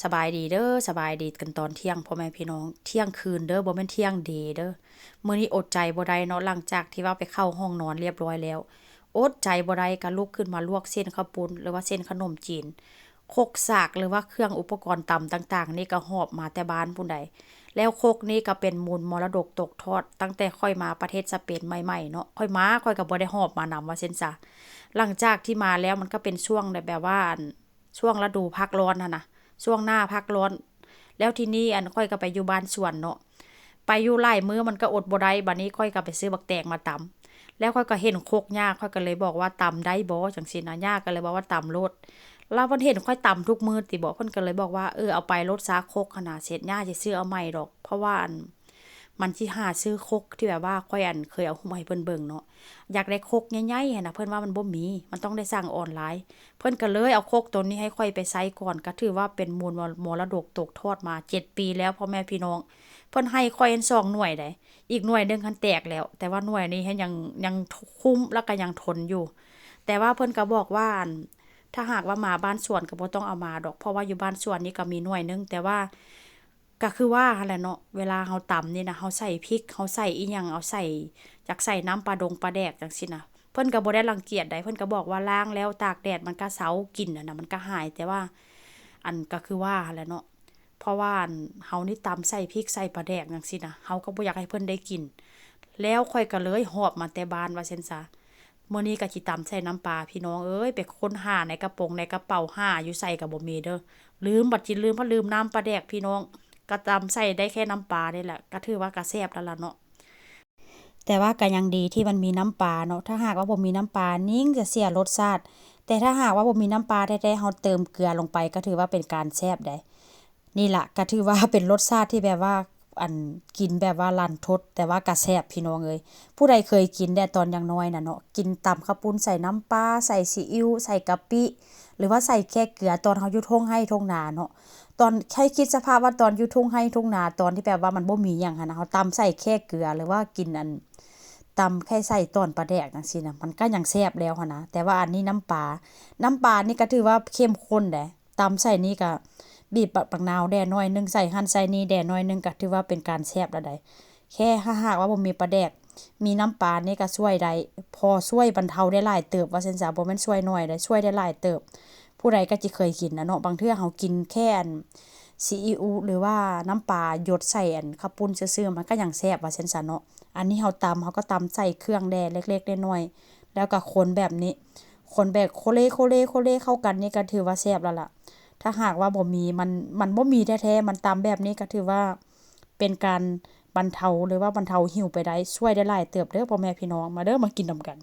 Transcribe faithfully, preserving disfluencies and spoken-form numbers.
สบายดีเด้อ สบายดีกันตอนเที่ยงพ่อแม่พี่น้อง เที่ยงคืนเด้อ บ่แม่นเที่ยงเดย์เด้อ มื้อนี้อดใจบ่ได้เนาะ หลังจากที่ว่าไปเข้าห้องนอนเรียบร้อยแล้ว อดใจบ่ได้ก็ลุกขึ้นมาลวกเส้นข้าวปุ้น หรือว่าเส้นขนมจีน ครกสาก หรือว่าเครื่องอุปกรณ์ตำต่างๆ นี่ก็หอบมาแต่บ้านพู้นใด แล้วครกนี่ก็เป็นมูลมรดกตกทอด ตั้งแต่ข้อยมาประเทศสเปนใหม่ๆ เนาะ ข้อยมาข้อยก็บ่ได้หอบมานำว่าซั่นซะ หลังจากที่มาแล้วมันก็เป็นช่วงแบบว่า ช่วงฤดูพักร้อนหั้นนะ ช่วงหน้าพักร้อน แล้วทีนี้อันข้อยก็ไปอยู่บ้านสวนเนาะ ไปอยู่หลายมื้อมันก็อดบ่ได้ บัดนี้ข้อยก็ไปซื้อบักแตงมาตำ แล้วข้อยก็เห็นครกย่า ข้อยก็เลยบอกว่าตำได้บ่ จั่งซี้นะ ย่าก็เลยบอกว่าตำโลด แล้วเพิ่นเห็นข้อยตำทุกมื้อติบ่ เพิ่นก็เลยบอกว่า เออ เอาไปโลดซะครกหั้นนะ เสร็จย่าสิซื้อเอาใหม่ดอก เพราะว่าอัน มันสิหาซื้อครกที่แบบว่าข้อยอันเคยเอารูปมาให้เพิ่นเบิ่งเนาะ อยากได้ครกใหญ่ๆหั้นนะ เพิ่นว่ามันบ่มี มันต้องได้สั่งออนไลน์ เพิ่นก็เลยเอาครกตัวนี้ให้ข้อยไปใช้ก่อน ก็ถือว่าเป็นมูลมรดกตกทอดมาเจ็ดปีแล้วพ่อแม่พี่น้อง เพิ่นให้ข้อยอันสองหน่วยใด อีกหน่วยหนึ่งหั้นแตกแล้ว แต่ว่าหน่วยนี้หั้นยัง ยังคุ้ม แล้วก็ยังทนอยู่ แต่ว่าเพิ่นก็บอกว่าอัน ถ้าหากว่ามาบ้านสวนก็บ่ต้องเอามาดอก เพราะว่าอยู่บ้านสวนนี่ก็มีหน่วยหนึ่ง แต่ว่า ก็คือว่าหั้นแหละเนาะ เวลาเฮาตำนี่นะ เฮาใส่พริก เฮาใส่อิหยัง เอาใส่ อยากใส่น้ำปลาดงปลาแดกจั่งซี้นะ เพิ่นก็บ่ได้รังเกียจใด เพิ่นก็บอกว่าล้างแล้วตากแดดมันก็เซา กลิ่นหั้นนะมันก็หาย แต่ว่า อันก็คือว่าหั้นแหละเนาะ เพราะว่าอันเฮานี่ตำใส่พริกใส่ปลาแดกจั่งซี้นะ เฮาก็บ่อยากให้เพิ่นได้กลิ่น แล้วข้อยก็เลยหอบมาแต่บ้านว่าซั่นซะ มื้อนี้ก็สิตำใส่น้ำปลาพี่น้องเอ้ย ไปค้นหาในกระโปรงในกระเป๋า หาอยู่ไสก็บ่มีเด้อ ลืม บัดจิลืม เพราะลืมน้ำปลาแดกพี่น้อง ก็ตำใส่ได้แค่น้ำปลานี่แหละ ก็ถือว่าก็แซ่บแล้วล่ะเนาะ แต่ว่าก็ยังดีที่มันมีน้ำปลาเนาะ ถ้าหากว่าบ่มีน้ำปลายิ่งจะเสียรสชาติ แต่ถ้าหากว่าบ่มีน้ำปลาแท้ๆ เฮาเติมเกลือลงไป ก็ถือว่าเป็นการแซ่บได้ นี่ล่ะ ก็ถือว่าเป็นรสชาติที่แบบว่า อัน กินแบบว่ารันทด แต่ว่าก็แซ่บพี่น้องเอ้ย ผู้ใดเคยกินแด่ตอนยังน้อยน่ะเนาะ กินตำข้าวปุ้นใส่น้ำปลา ใส่ซีอิ๊ว ใส่กะปิ หรือว่าใส่แค่เกลือ ตอนเฮาอยู่ท่งไฮ่ท่งนาเนาะ ตอน ให้คิดสภาพว่าตอนอยู่ท่งไฮ่ท่งนา ตอนที่แบบว่ามันบ่มีหยังหั้นนะ เฮาตำใส่แค่เกลือ หรือว่ากินอัน ตำแค่ใส่ตอนปลาแดกจั่งซี้นะ มันก็ยังแซ่บแล้วหั้นนะ แต่ว่าอันนี้น้ำปลา น้ำปลานี่ก็ถือว่าเข้มข้นเด้ ตำใส่นี่ก็บีบบักนาวแด่หน่อยหนึ่ง ใส่หั่นใส่นี่แด่หน่อยหนึ่ง ก็ถือว่าเป็นการแซ่บแล้วใด แค่ถ้าหากว่าบ่มีปลาแดก มีน้ำปลานี่ก็ช่วยได้ พอช่วยบรรเทาได้หลายเติบ ว่าซั่นซะ บ่แม่นช่วยน้อยได้ ช่วยได้หลายเติบ ผู้ใดก็สิเคยกินนะเนาะ บางเทื่อเฮากินแค่อันซีอิ๊ว หรือว่าน้ำปลาหยดใส่อันข้าวปุ้นซื่อๆ มันก็ยังแซ่บว่าซั่นซะเนาะ อันนี้เฮาตำ เฮาก็ตำใส่เครื่องแด่เล็กๆน้อยๆ แล้วก็คนแบบนี้ คนแบบโคเล โคเล โคเลเข้ากันนี่ก็ถือว่าแซ่บแล้วล่ะ ถ้าหากว่าบ่มี มัน มันบ่มีแท้ๆ มันตำแบบนี้ก็ถือว่าเป็นการบรรเทา หรือว่าบรรเทาหิวไปได้ ช่วยได้หลายเติบเด้อพ่อแม่พี่น้อง มาเด้อ มากินนำกัน